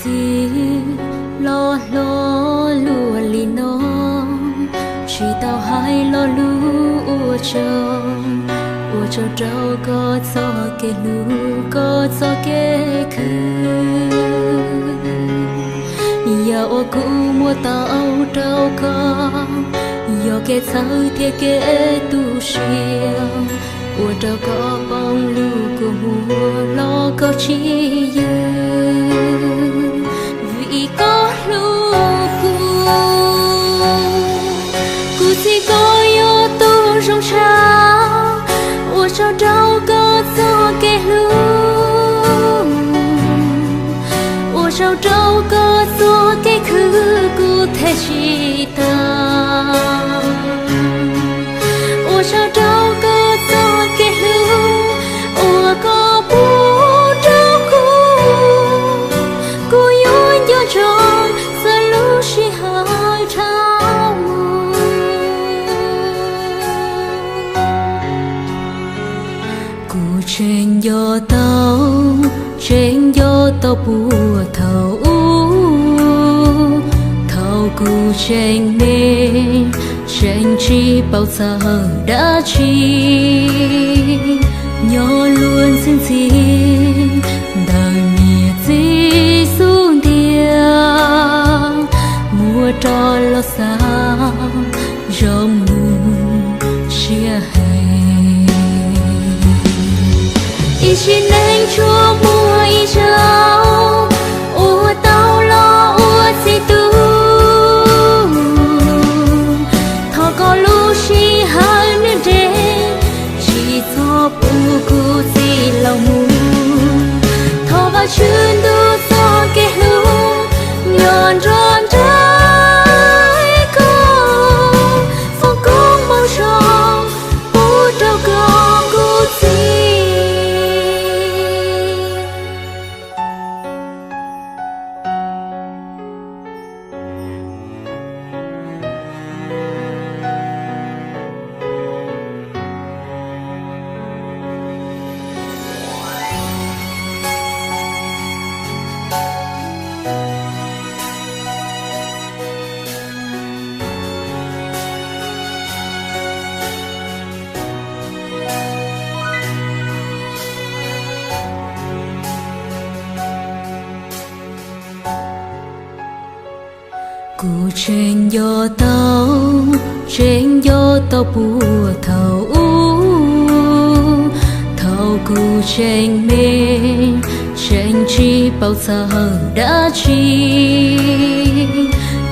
Txiv, los hlob luag li no, tsis tau hais lo lus ua tsaug. Ua tsaug rau koj txoj kev hlub, koj txoj kev khwv. Yam uas kuv muab tau rau koj, yog kev txhawb thiab kev tu siab, ua rau koj poob lub kua muag los koj tsis yws. Vim koj hlub kuv, kuv txiv koj yog tus zoo tshaj. Ua tsaug rau koj txoj kev hlub, ua tsaug rau koj txoj kev khwv kuv them tsis tag. Ua tsaug rau koj txoj kev hlub uas koj pub rau kuv, kuv yuav nco ntsoov txog lub sij hawm dhau mus. Kuv tseem nco tau, tseem nco tau puag thaum ub, thaum kuv tseem me, tseem tsis paub txog dab tsi. Nyob luag ntxhi ntxhi ntawm niam txiv xub ntiag, muab rov los xav zoo mus siab heev. Ib sim neej tsuas muaj ib zaug, ua tau los ua txiv tub. Thov koj lub sij hawm nws nres, tsis txhob pub kuv txiv los mus. Thov Vajtswv ntuj txoj kev hlub nyob nrog nraim koj, foom koob hmoov zoo pub rau koj kuv txiv. Kuv tseem nco tau, tseem nco tau puag thaum ub, thaum kuv tseem me, tseem tsis paub txog dab tsi.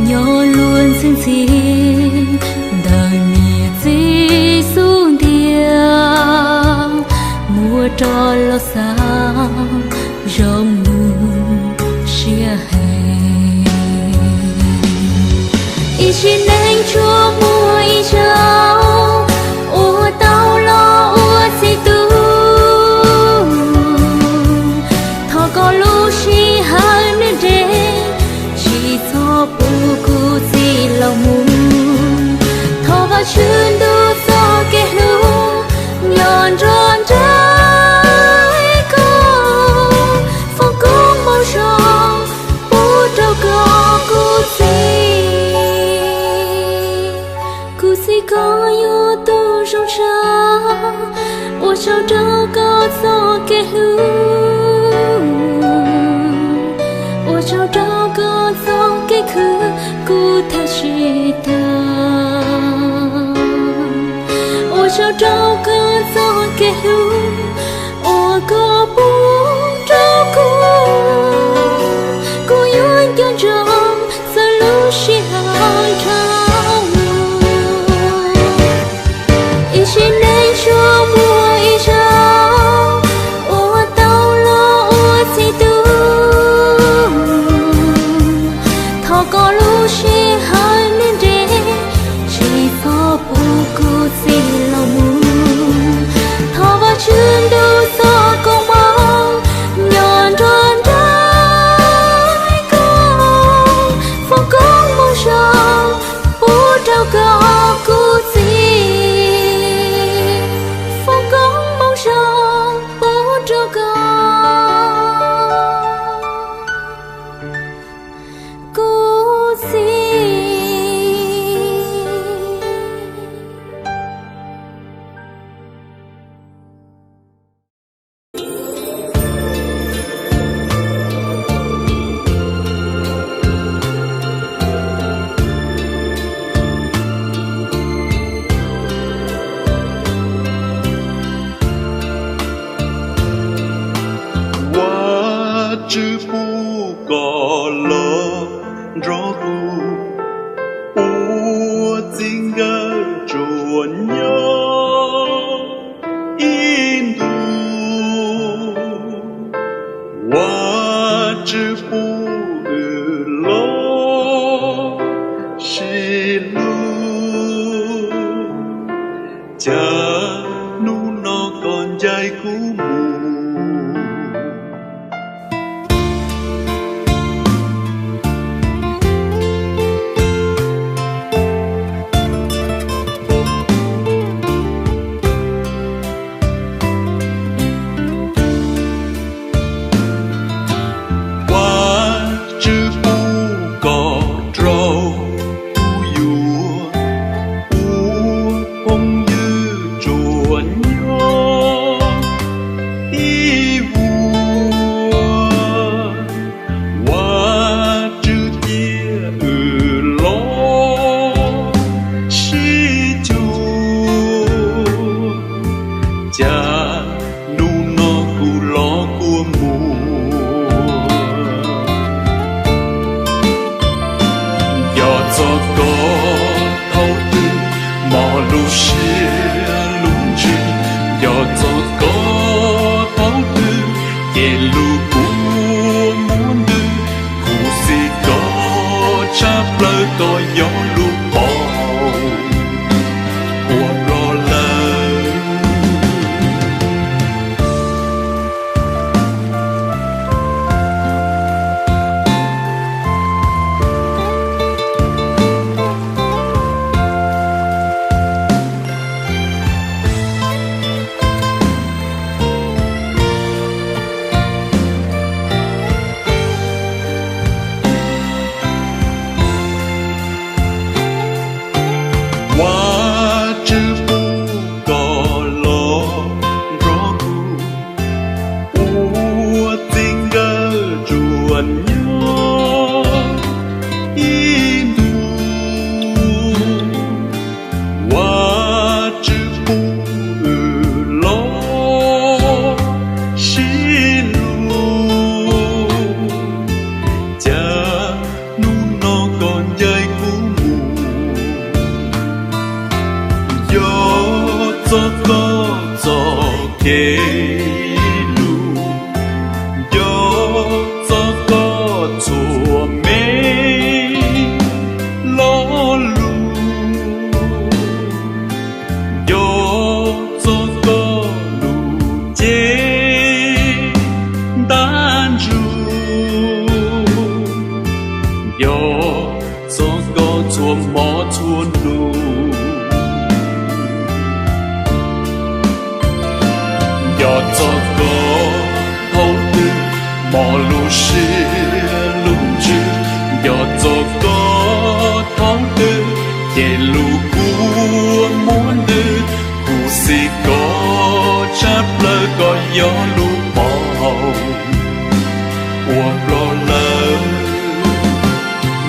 Nyob luag ntxhi ntxhi ntawm niam txiv xub ntiag, muab rov los xav zoo mus siab heev. Ib sim neej tsuas muaj ib zaug, ua tau los ua txiv tub. Thov koj lub sij hawm nws nres, tsis txhob pub kuv txiv los mus. Thov Vajtswv ntuj txoj kev hlub nyob nrog nraim koj, foom koob hmoov zoo pub rau koj kuv txiv. Kuv txiv koj yog tus zoo tshaj, ua tsaug rau koj txoj kev hlub, ua tsaug rau koj txoj kev khwv kuv them tsis tag. Ua tsaug rau koj txoj kev hlub uas koj pub rau kuv, kuv yuav nco ntsoov txog lub sij hawm dhau mus. Ib sim neej tsuas muaj ib zaug, Tswv pub koj los nrog kuv ua txij nkawm tsuas nyob ib ntus. Vajtswv pub wb los sib hlub, cas hnub no koj ncaim kuv mus. Vajtswv pub koj rau kuv yuav ua phooj ywg tsuas nyob ib vuag. Vajtswv cia wb los sib cuag, cas hnub no kuv los kuv mus. Nco txog koj thaum twg, mob lub siab lub ntsws. Nco txog koj thaum twg, ces lub kua muab ntws. Khuv xim koj tshaj plaws, koj yog lub paus uas ploj lawm. Vajtswv pub koj los nrog kuv ua txij nkawm tsuas nyob ib ntus. Vajtswv pub wb los sib hlub, cas hnub no koj ncaim kuv mus. Nco txog koj txoj kev lus, nco txog koj txhua me lo lus, nco txog koj lus cev ntab ntsug, nco txog koj txhua hmo txhua nus. Nco txog koj thaum twg, mob lub siab lub ntsws. Nco txog koj thaum twg, ces lub kua muab ntws. Khuv xim koj tshaj plaws, koj yog lub paus uas ploj lawm.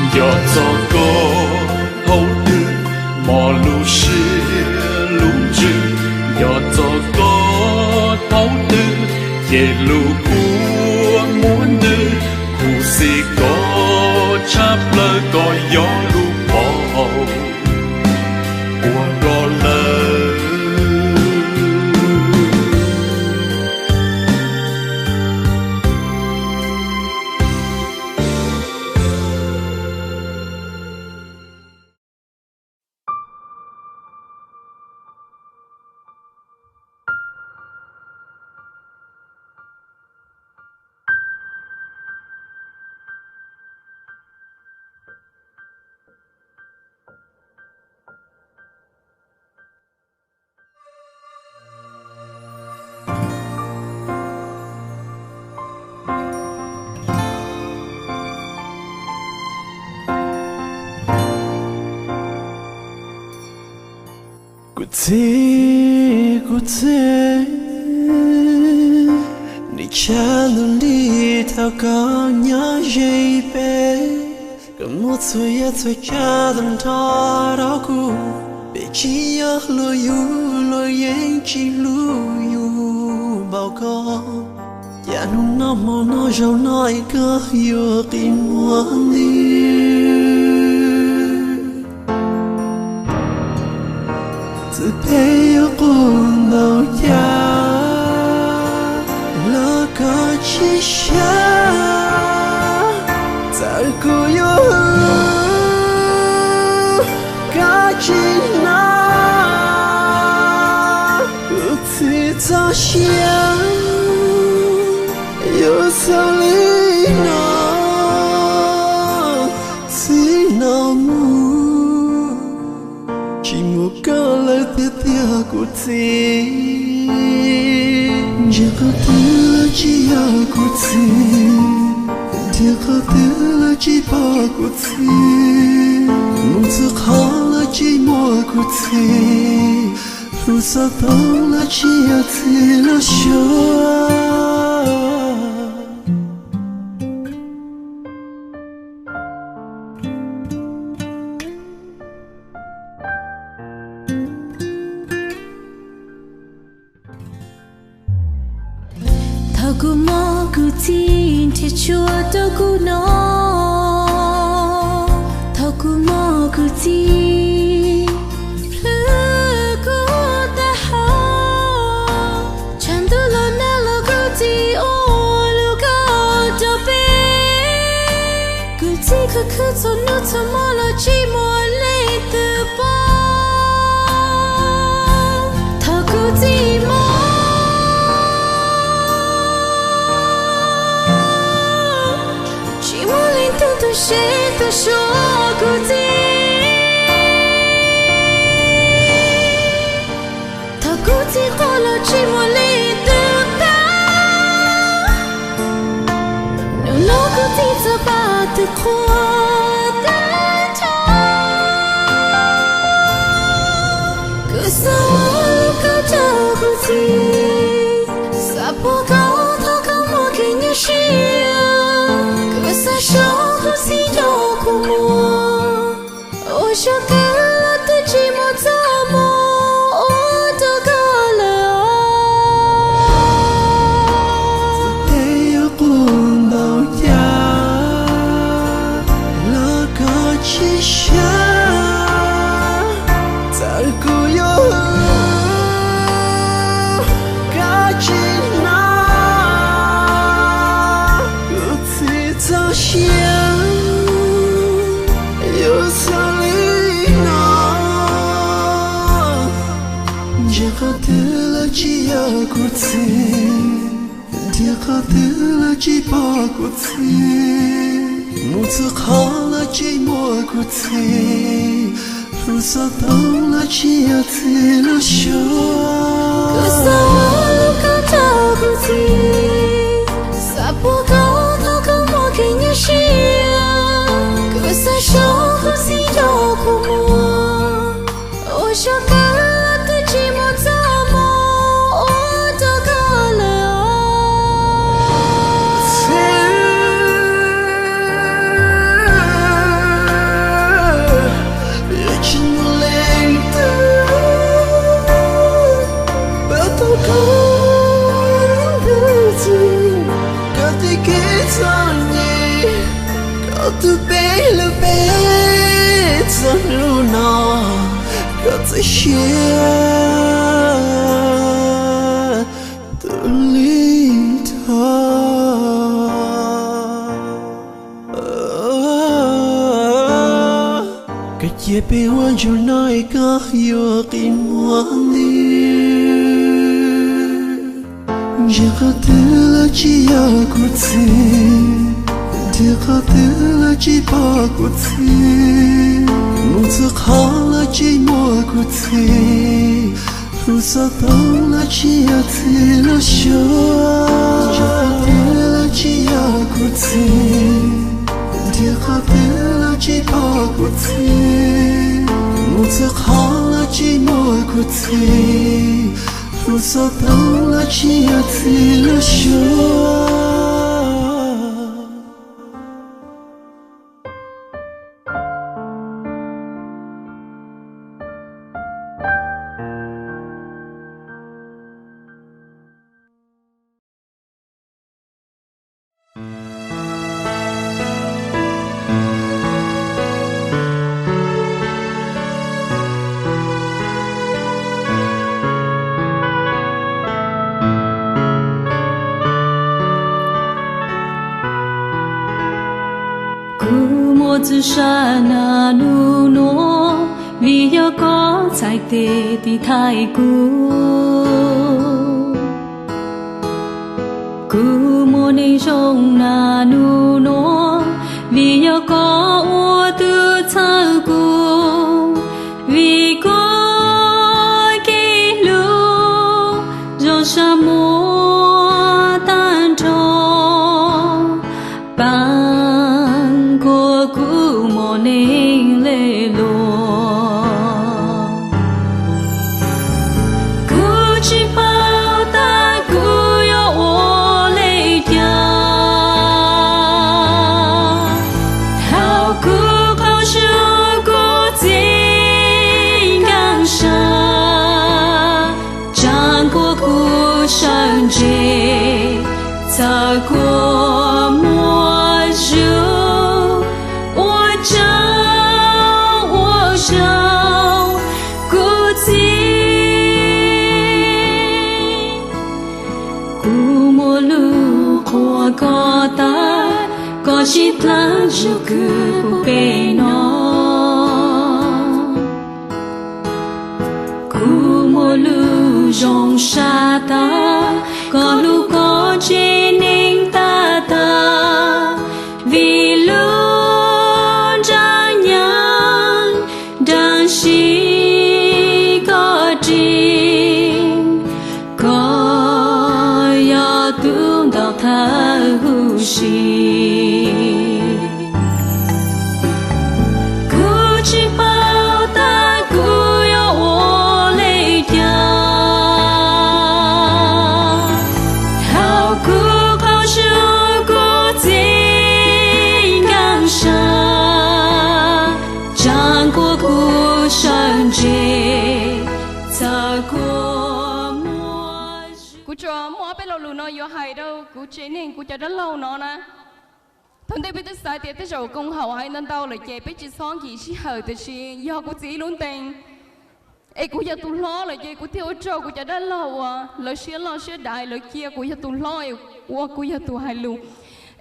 Nco txog koj thaum twg, mob lub siab lub ntsws. Nco txog koj thaum twg, ces lub kua muab ntws. Khuv xim koj tshaj plaws, koj yog lub paus uas ploj lawm. Kuv txiv, kuv txiv, nws tshav ntuj nti thaum koj nyob ze peb. Koj muab txhua yam txhua tsav tag nrho rau kuv, peb tsis yog luag yug, luag yeej tsis hlub yus npaum koj. Cas hnub no hmo no zaum no es koj yuav qi muag li? Txawm peb yuav quaj ntau cas los koj tsis sab, txawm kuv yuav hwm koj tsis hnov kuv txhim txoj sia. Yuav xaus li no, txij no mus tsis muaj koj lawm tiag tiag kuv txiv. Ntsia qhov twg los tsis yog kuv txiv, ntsia qhov twg los tsis pom kuv txiv, mus txhua qhov los tsis muaj kuv txiv, hlub xov tooj los tsis yog txiv los xyuas. Thaum kuv muaj kuv txiv nrhiav tshuaj rau kuv noj, thaum kuv muaj kuv txiv plhws kuv taub hau, tshav ntuj los nag los kuv txiv ua lub kaus rau peb. Kuv txiv khwv khwv txhua hnub txhua hmo los tsis muaj leej twg pom. Thaum kuv txiv mob, tsis muaj leej twg tu siab tu suav kuv txiv. Thaum kuv txiv quaj los tsis muaj leej twg pab, hnub no kuv txiv txawm pab tus qhua tag nrho. Kuv xav ua koj rau kuv txiv, xav pom koj thaum koj muaj kev nyuaj siab. Kuv xav xyuas kuv txiv nrog kuv mus, ua xyoo twg los twb tsis muaj txoj hmoo ua rau koj lawm. Txawm peb yuav quaj ntau cas los koj tsis sab, txawm kuv yuav hwm koj tsis hnov kuv txhim txoj sia. Yuav xaus li no, ntsia qhov twg los tsis yog kuv txiv, ntsia qhov twg los tsis pom kuv txiv, mus txhua qhov los tsis muaj kuv txiv, hlub xov tooj los tsis yog txiv los xyuas. Kuv xav ua koj rau kuv txiv, xav pom koj thaum koj muaj kev nyuaj siab. Kuv xav xyuas kuv txiv nrog kuv mus, ua xyoo twg los twb tsis muaj txoj hmoo ua rau koj lawm. Txiv, yuav tsis muaj leej twg pab tau koj, koj tej kev txom nyem, koj tus peb hlub peb txog hnub no, koj txawj siab tu li dhau. Koj cia peb ua zaum no es koj yuav qi muag li. Ntsia qhov twg los tsis yog kuv txiv, ntsia qhov twg los tsis pom kuv txiv, mus txhua qhov los tsis muaj kuv txiv, hlub xov tooj los tsis yog txiv los xyuas. Ntsia qhov twg los tsis yog kuv txiv, ntsia qhov twg los tsis pom kuv txiv, mus txhua qhov los tsis muaj kuv txiv, hlub xov tooj los tsis yog txiv los xyuas. Txwv sab naj nub nuav, vim yog koj txhais tes tiv thaiv kuv. Kuv muaj neeg zoo naj nub nuav, vim yog koj ua tug txhawb kuv. Vim koj kev hlub zoo sab muag tag nrho, paab kuas kuv mob neeg le luag. Kuv tsi paub tas kuv yuav ua le caag, thaum kuv qaug zug kuv txiv nkaag sab, tsaa kuas kuv sawv ntsev, txhawm kuas muaj zug, ua tsaug ua zoo kuv txiv. Kuv muaj lug qhuas koj tas, koj sib dlaag zug kws puv peg no. Kuv muaj lug zoo sab tas, koj hlub koj tsev neeg tag tag, vim lub nraag nyag nraag sib koj rig, koj yog tug ntawm thawj huv si. Kuv tsi paub tas kuv yuav ua le caag, thaum kuv qaug zug kuv txiv nkaag sab, tsaa kuas kuv sawv ntsev, txhawm kuas muaj zug. Kuv tsuas muaj ob peb lo lus no yuav hais rau kuv tsev neeg kuv cov dab laug no na. Thaum ntej peb twb xav tias tej zaum koom haum hais ntau ntau lawm ces peb tsis txhob nkim sij hawm, tiam sis yog kuv txiv lub ntees es kuv yog tus hlob lawm ces kuv thiaj ua rau kuv cov dab laug uas lawv siab loj siab dav lawv cia kuv yog tus hlob es ua kuv yog tus hais lus.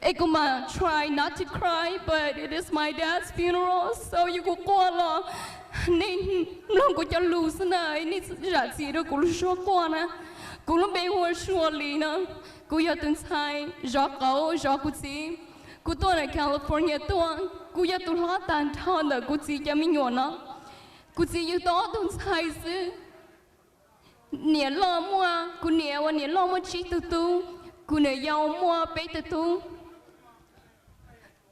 Es kuv mam try not to cry, but it is my dad's funeral, so yog kuv quaj los nej mloog kuv cov lus xwb na, nej zam txim rau kuv lub suab quaj na. Kuv lub npe hu ua Sua Lis no, kuv yog tus ntxhais zov qauv zov kuv txiv. Kuv tuaj ntawm California tuaj, kuv yog tus hlob tag nrho ntawm kuv txiv cov me nyuam no. Kuv txiv yug tau ob tug ntxhais xwb. Niam loj muaj, kuv niam uas niam loj muaj tsib tug tub, kuv niam yau muaj peb tug tub.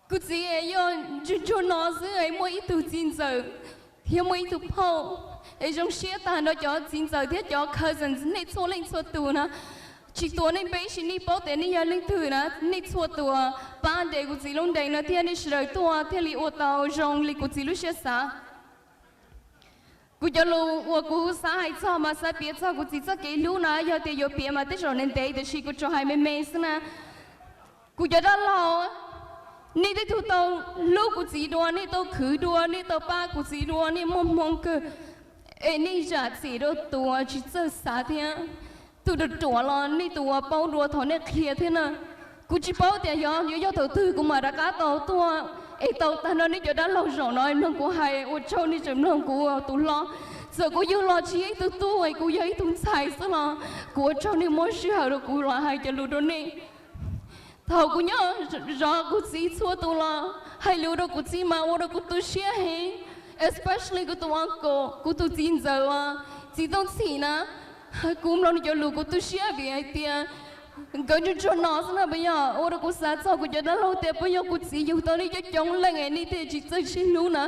Kuv txiv yog ntsuag ntsuag no xwb es muaj ib tug txiv ntxawm thiab muaj ib tug phauj, es zoo siab tag nrho cov txiv ntxawm thiab cov cousins nej txhua leej txhua tus na. Tsis tuav nej npe, tab sis nej paub tias nej yog leej twg na. Nej txhua tus pab ntes kuv txiv lub ntees no thiab nej sawv daws tuaj thiaj li ua tau zoo li kuv txiv lub siab xav. Kuv cov lus uas kuv xav hais txog mas xav piav txog kuv txiv txoj kev hlub na, yog tias yuav piav mas tej zaum ntev ntev, tiam sis kuv tsuas hais me me xwb na. Kuv cov dab laug, nej tej tug tau hlub kuv txiv dua, nej tau khwv dua, nej tau pab kuv txiv dua, nej muaj hmoo kawg, es nej zam txim rau tus uas tsis txawj xav thiab. Tus ruam ruam los nej tus uas paub dua thaum nej qhia thiab na. Kuv tsis paub tias yog yuav yog thaum twg kuv mam rov qab tau tuaj es tau tag nrho nej cov dab laug zaum no mloog kuv hais, ua tsaug nej tseem mloog kuv ua tus hlob. Txawm kuv yug los tsis yog ib tug tub es kuv yog ib tug ntxhais xwb los kuv ua tsaug nej muab sij hawm rau kuv los hais cov lus rau nej. Thaum kuv nyob zov kuv txiv txhua tus los hais lus rau kuv txiv mas ua rau kuv tu siab heev, especially kuv tus uncle, kuv tus txiv ntxawm uas txiv Tooj Txhim na. Kuv mloog nws cov lus kuv tu siab vim hais tias nkawd ntsuag ntsuag no xwb na, puas yog? Ua rau kuv xav txog kuv cov dab laug tias puas yog kuv txiv yug tau nej coob coob leej es nej thiaj tsis txawj sib hlub na.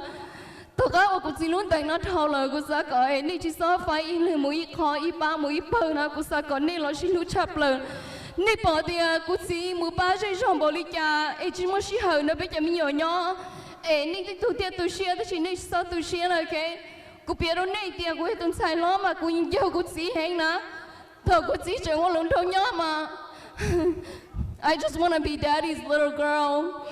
Tom qab uas kuv txiv lub ntees no dhau lawm, kuv xav kom nej tsis txhob faib ib leeg mus ib qho, ib pab mus ib pawg na, kuv xav kom nej los sib hlub tshaj plaws. Nej pom tias kuv txiv mus pab zej zog npaum li cas es tsis muaj sij hawm nrog peb cov me nyuam nyob, es nej tej tug thiaj tu siab, tab sis nej tsis txhob tu siab na, ok? Kuv piav rau nej tias kuv yog tus ntxhais hlob mas kuv ncaug kuv txiv heev na. Thaum kuv txiv tseem ua hluas nraug nyob mas I just wanna be daddy's little girl.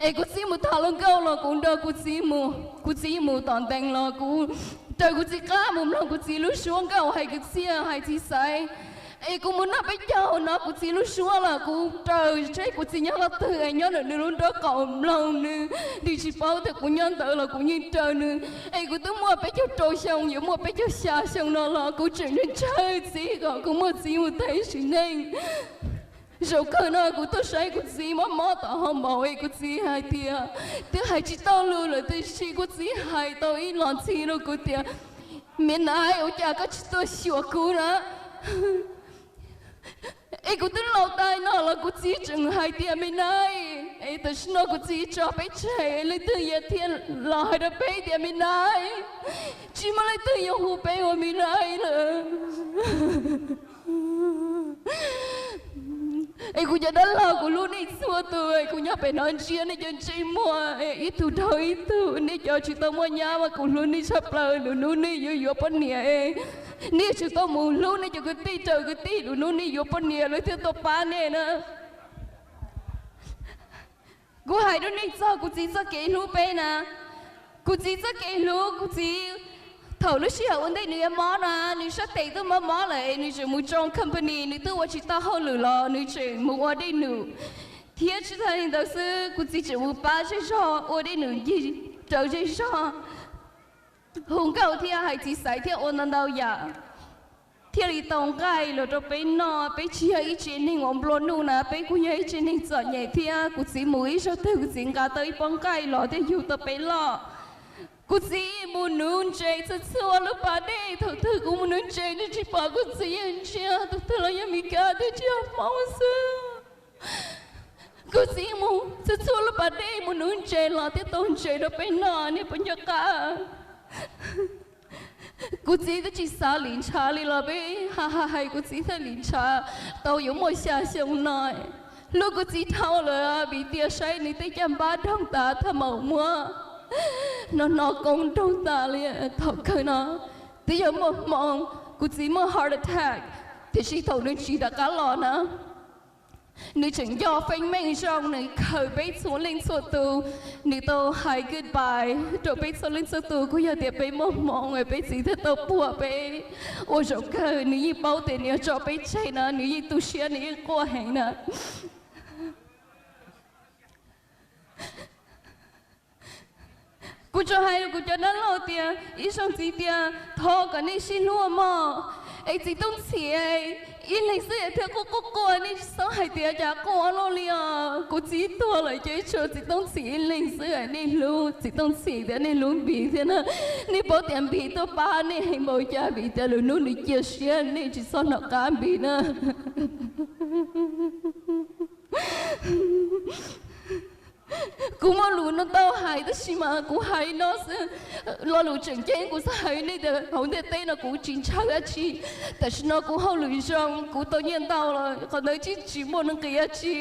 Es kuv txiv mus tham hluas nkauj los kuv nrog kuv txiv mus, kuv txiv mus tom ntees los kuv raws kuv txiv qab mus mloog kuv txiv lub suab nkauj hais kwv txhiaj hais txiv xaiv. Es kuv mus noj peb caug no kuv txiv lub suab los kuv raws tsheb kuv txiv nyob qhov twg es nyob ntawm nws lub nrob qaum mloog nws, nws tsis paub tias kuv nyob ntawd los kuv yeej raws nws. Es kuv twb muaj peb caug rau xyoo, yuav muaj peb caug xya xyoo no los kuv tseem ntshaw txiv kom kuv muaj txiv mus tag sim neej. Zaum kawg no kuv tuaj saib kuv txiv mob mob tom hoo maum es kuv txiv hais tias, twb hais tsis tau lus lawm tiam sis kuv txiv hais tau ib los ntxhi rau kuv tias, Me Nais, ua cas koj tsis tuaj xyuas kuv na? Es kuv twb laus tas no los kuv txiv tseem hais tias, Me Nais, es tam sim no kuv txiv tso peb tseg, leej twg yuav thiaj los hais rau peb tias, Me Nais, tsis muaj leej twg yuav hu peb ua Me Nais lawm. Es kuv cov dab laug, kuv hlub nej txhua tus, kuv nyob pem no ntsia nej cov ntsej muag ib tug dhau ib tug, nej cov tsis tau muaj nyab mas kuv hlub nej tshaj plaws, lwm hnub nej yuav yuav poj niam, nej yuav tsum tau mus hlub nej cov kwv tij raws kwv tij, lwm hnub nej yuav poj niam lawv thiaj tau pab nej na. Kuv hais rau nej txog kuv txiv txoj kev hlub peb na. Kuv txiv txoj kev hlub, kuv txiv thaum lub sij hawm ua ntej nws yuav mob na, nws sab tes twb mob mob lawm, nws tseem mus tsoo company, nws twb ua tsis tau hauj lwm los nws tseem mus ua dej num. Thiab tsis tas li ntawd xwb, kuv txiv tseem mus pab zej zog ua dej num ncig raws zej zog, hu nkauj thiab hais txiv xaiv thiab ua ntau ntau yam, thiaj li tau nqaij los rau peb noj. Peb tsis yog ib tsev neeg uas nplua nuj na, peb kuj yog ib tsev neeg txom nyem thiab. Kuv txiv mus ib zaug twg kuv txiv nqa tau ib pob nqaij los thiab yug tau peb loj. Kuv txiv mus nuv ntses txhua txhua lub pas dej, thaum twg kuv mus nuv ntses nws tsis pom kuv txiv, yeej ntsia tus twg los yog Mis Kas thiab tsis yog Hmoob xwb. Kuv txiv mus txhua txhua lub pas dej mus nuv ntses los thiaj tau ntses rau peb noj, nej puas nco qab? Kuv txiv twb tsis xav lim ntshav li los peb ha ha hais kuv txiv thiaj lim ntshav tau yuav muaj xya xyoo no. Hlub kuv txiv dhau lawm vim tias saib nws tej caj npab doog tas thaj maum muab no no koob doog tas li. Thaum kawg no twb yog muaj hmoo, kuv txiv muaj heart attack, tiam sis thaum nws tsis rov qab los na, nws tseem nco feeb meej zoo, nws khaws peb txhua leej txhua tus, nws tau hais goodbye rau peb txhua leej txhua tus. Kuj yog tias peb muaj hmoo es peb txiv thiaj tau puag peb ua zaum kawg. Nws yeej paub tias nws yuav tso peb tseg na, nws yeej tu siab, nws yeej quaj heev na. Kuv tsuas hais rau kuv cov dab laug tias, ib zaug ntxiv tias thov kom nej sib hlub mog. Es txiv Tooj Txhim, ib leeg xwb thiaj quaj quaj quaj, nej txhob hais tias cas quaj ua luaj li os. Kuv txiv tuag lawm ces tshuav txiv Tooj Txhim ib leeg xwb, nej hlub txiv Tooj Txhim thiab nej hlub Npis thiab na. Nej paub tias Npis tuaj pab nej heev npaum cas, vim tias lwm hnub nws cia siab nej tsis txhob hnov qab Npis na. Kuv muaj lus no tau hais tab sis mas kuv hais no xwb. Lo lus tseem ceeb kuv xav hais nej tias hauv ntiaj teb no kuv tsis ntshaw dab tsi. Tam sim no kuv hauj lwm zoo, kuv tau nyiaj ntau los qhov ntawd tsis, tsis muaj nqis dab tsi.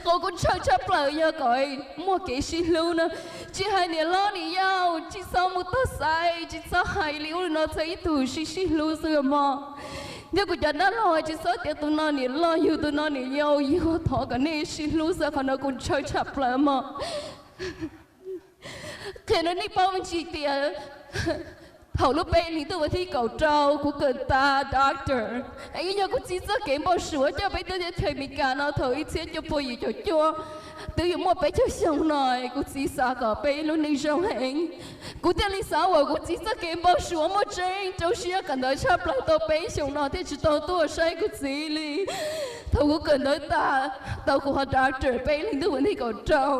Qhov kuv ntshaw tshaj plaws yog kom muaj kev sib hlub na. Tsis hais niam hlob niam yau tsis txhob mus tog xaiv, tsis txhob hais li ub li no, txhob ib tug sib sib hlub xwb mog. Thiab kuv cov dab laug tsis txhob tias tus no niam loj yug tus no niam yau yug, thov kom nej sib hlub xwb, qhov no kuv ntshaw tshaj plaws mog. Qhia rau nej paub me ntsis tias thaum lub peb hlis ntuj vas thib kaum rau kuv kawm tas doctor, ib yog kuv txiv txoj kev npau suav coj peb tuaj teb chaws Amelikas no thaum ib txhiab cuaj pua yim caum cuaj, twb yuav muaj peb caug xyoo no, kuv txiv xav kom peb lub neej zoo heev. Kuv thiaj li xav uas kuv txiv txoj kev npau suav muaj tseeb, rau siab kawm ntawv tshaj plaws tau peb xyoos no thiaj tsis tau tuaj saib kuv txiv li. Thaum kuv kawm ntawv tas, tau kuv qhov doctor peb hlis ntuj vas thib kaum rau,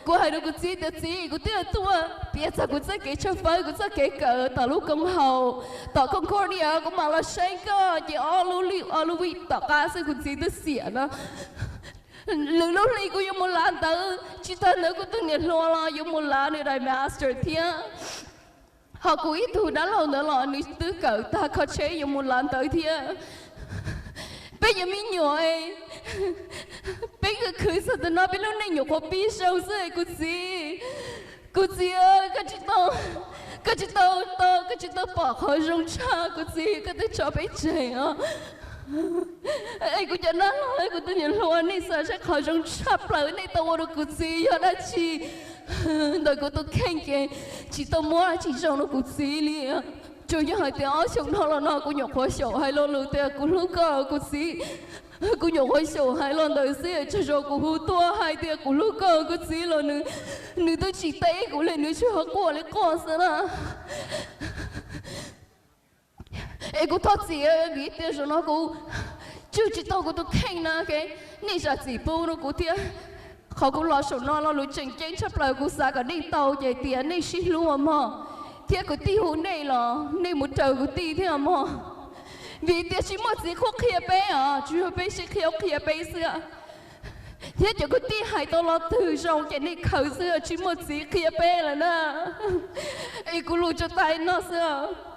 kuv hais rau kuv txiv tias, Txiv, kuv twb tuaj piav txog kuv txoj kev tshawb fawb, kuv txoj kev kawm tom lub koom haum, tom Concordia, kuv mam los saib koj. Ces ob lub, ob lub vij tom qab xwb kuv txiv twb xiam no. Lwm lub hli kuv yuav mus lav ntawv, tsis tas ntawd kuv tus niam hluas los yuav mus lav nws daim master thiab. Ho kuv ib tug dab laug ntawd los nws twb kawm tag kho tsheb yuav mus lav ntawv thiab. Peb cov me nyuam, peb khwv khwv txog tam no peb lub neej nyuam qhuav pib zoo xwb kuv txiv. Kuv txiv, koj tsis tau, koj tsis tau, koj tsis tau pom qhov zoo tshaj kuv txiv, koj twb tso peb tseg os. Es kuv cov dab laug, kuv tus niam hluas, nej xav saib qhov zoo tshaj plaws nej tau ua rau kuv txiv yog dab tsi? Ntawm kuv tus kheej ces tsis tau muab dab tsi zoo rau kuv txiv li. Tsuas yog hais tias ob xyoos no los no kuv nyuam qhuav xyaum hais lo lus tias kuv hlub koj kuv txiv. Kuv nyuam qhuav xyaum hais los ntawd xwb, tsuas yog kuv hu tuaj hais tias kuv hlub koj kuv txiv los nws, nws twb tsis teb kuv li, nws tsuas quaj li quaj xwb na. Es kuv thov txim vim tias zaum no kuv tswj tsis tau kuv tus kheej na, nej zam txim pub rau kuv thiab. Qhov kuv los saum no lo lus tseem ceeb tshaj plaws kuv xav kom nej tau ces tias nej sib hlub ua mog, thiab kwv tij hu nej los nej mus raws kwv tij thiab mog. Vim tias tsis muaj txiv qhuab qhia peb os, tsuas yog peb sib qhia qhia peb xwb. Thiab cov kwv tij hais tau lo twg zoo ces nej khaws xwb, tsis muaj txiv qhia peb lawm na. Es kuv lus tsuas tas no xwb.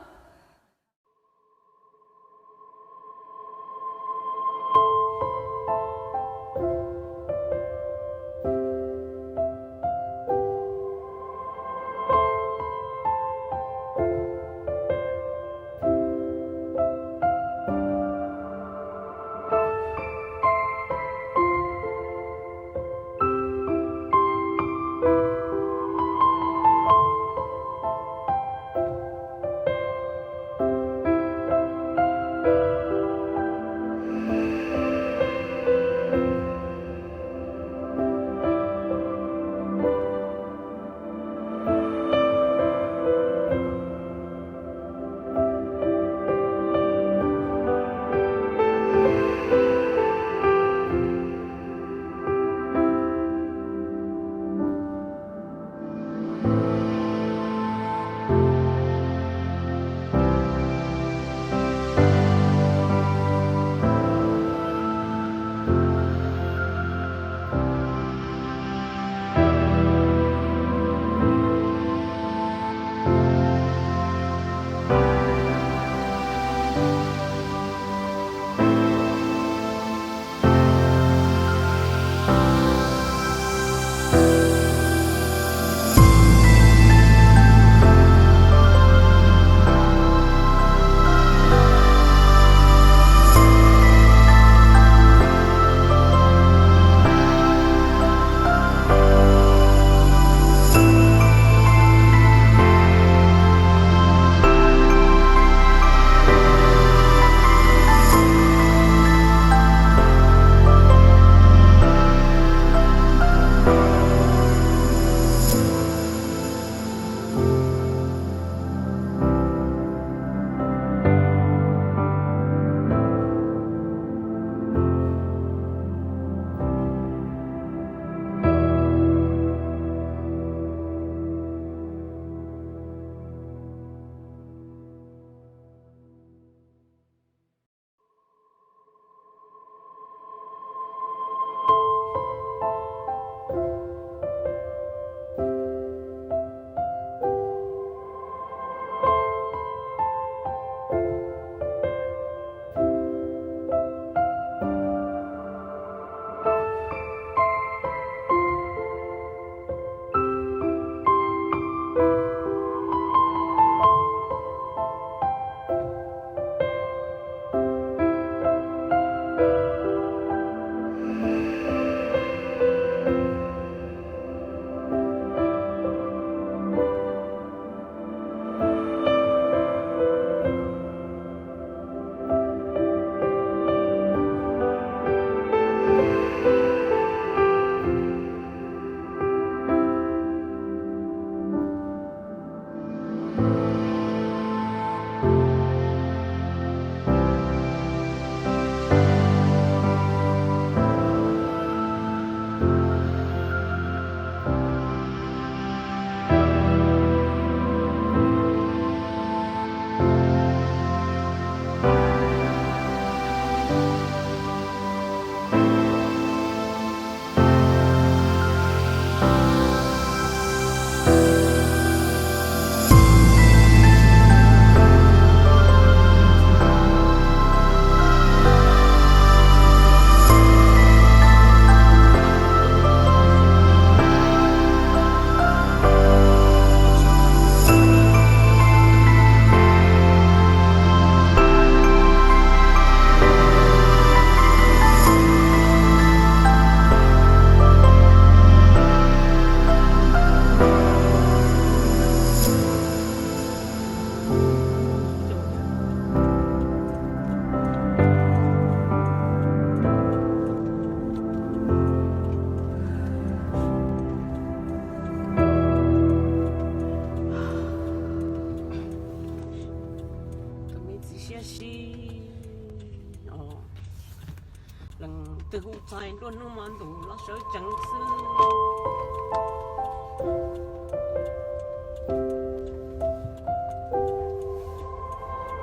Hais nruab hnub hmo ntuj los sawv tsees xwb.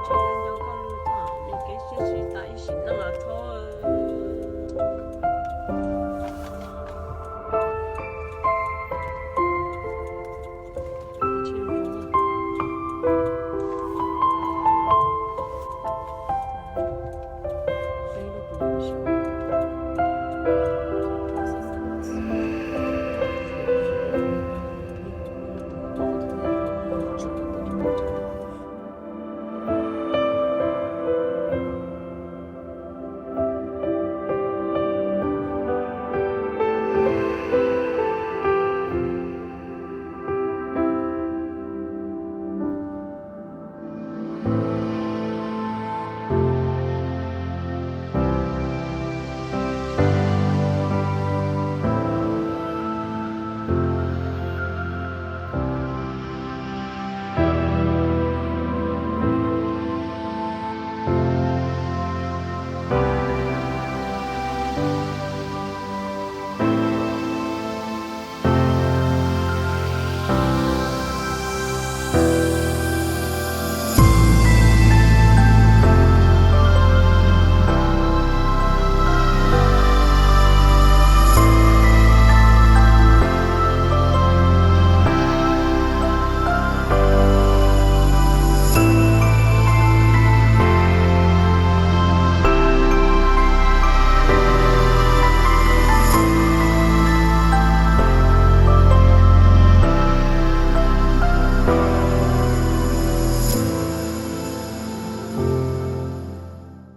Tsis nco koj lus txog nws kev sib sib tas ib sim neej los txhob.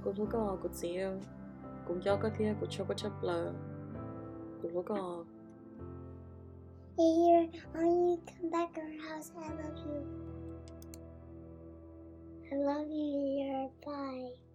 Kuv hlub koj kuv txiv, kuv nco koj thiab kuv tshua koj tshaj plaws. Kuv hlub koj. Year, I want you to come back to our house. I love you. I love you, Year. Bye.